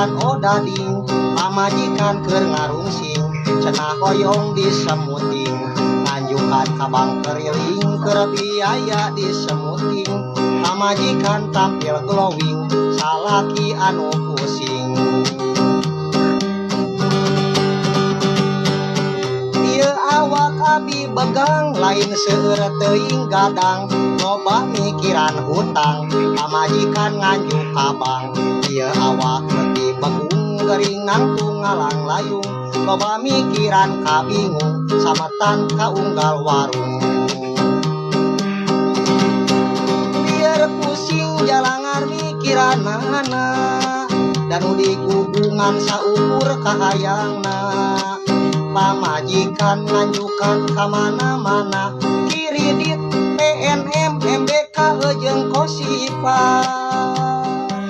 Pamajikan odading, pamajikan keur ngarungsing, cenah hoyong disemuting. Nganjukan ka bank keriling keur biaya disemuting. Pamajikan tampil glowing, salaki anu pusing. Ieu awak abi begang, lain seueur teuing gadang, loba mikiran hutang, pamajikan nganjuk ka bank. Ieu awak leutik begung, gering nangtung ngalang layung, loba mikiran kabingung, sametan ka unggal warung. Biar pusing jalangar mikiranana, dan digugungan saukur kahayangna. Pamajikan nganjukan ka mana-mana, kiridit PNM MBK jeung Kosipa.